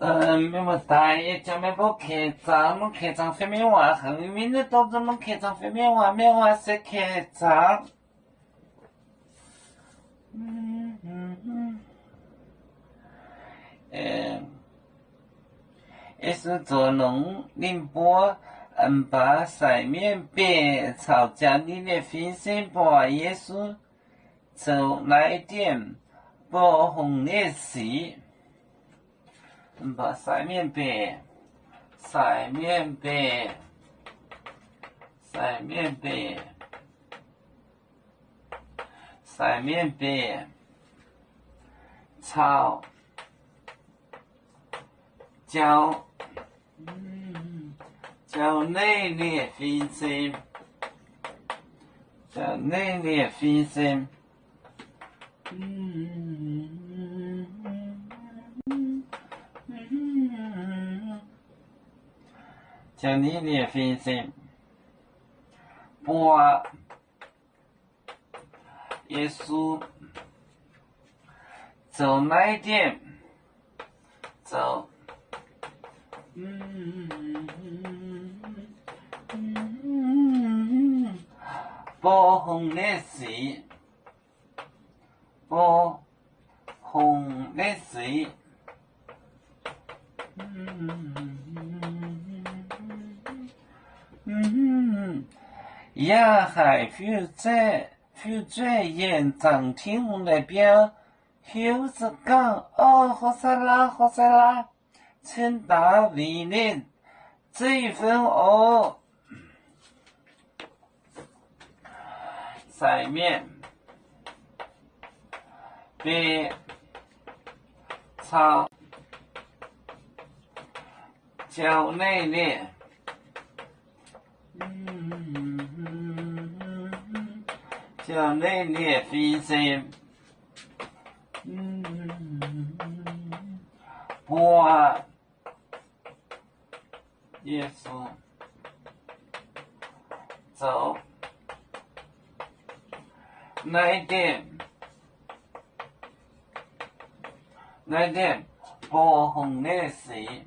Mienh muoz-doic, yie jangx meih mbuo keh zaangc, mv keh zaangc fai mienh waac, haiz mingh naaiv dongh mv keh zaangc fai mienh waac, mienh waac se keh zaangc. Yesu zoux longx, ninh mbuo mv baac sai mienh beih caux jaux ninh nyei fin-saeng buatc Yesu zoux naaiv diemv, mbuo hungh nyei sic. Mv baac sai mienh beih, sai mienh beih, sai mienh beih, sai mienh beih caux jaux, jaux ninh nyei fin-saeng, jaux ninh nyei fin-saeng, jaux ninh nyei fin-saeng buatc Yesu zoux naaiv diemv, zoux mbuo hungh nyei sic, mbuo hungh nyei sic. Yaac haiz fiuv-zueih, fiuv-zueih yienc zaangc Tin-Hungh la'bieiv hiuv za'gengh, O, Hosanna, Hosanna, cun Ndaawitv Zeiv-Fun oc. Sai mienh beih caux jaux ninh nyei, jaux ninh nyei fin-saeng buatc Yesu zoux naaiv diemv, naaiv diemv mbuo hungh nyei sic.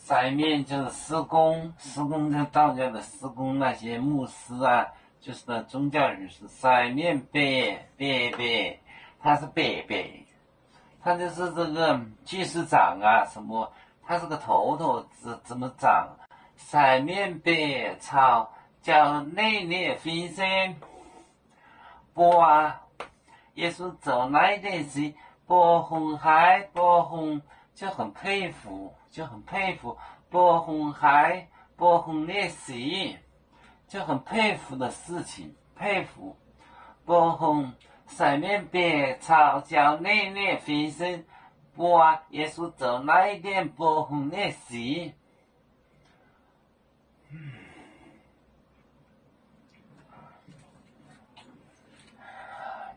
宰面就是司工，司工就道教的司工，那些牧师啊，就是那宗教人士。宰面 beiv, beiv, beiv, 他是 beiv beiv，他就是这个祭司长啊，什么，他是个头头，怎，怎么长？宰面 beiv caux jaux ninh nyei fin-saeng buatc Yesu zoux naaiv nyei sic, mbuo hungh haiz, mbuo hungh, 就很佩服，就很佩服，mbuo hungh haiz, mbuo hungh nyei sic, 就很佩服的事情，佩服。Mbuo hungh 宰面 beiv caux jaux ninh nyei fin-saeng buatc Yesu zoux naaiv nyei mbuo hungh nyei sic.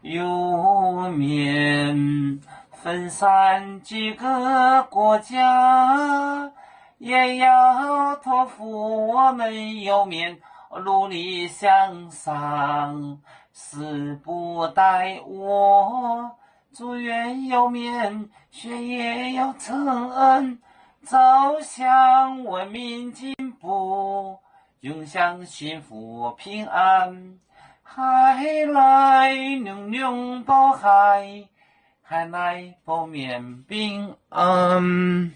Yuh mienh 分散几个国家，也要托付我们右面努力向上，死不带我， 祝愿右面血液要承恩，走向文明进步，永享幸福平安。海内永永保海，海内保面平安。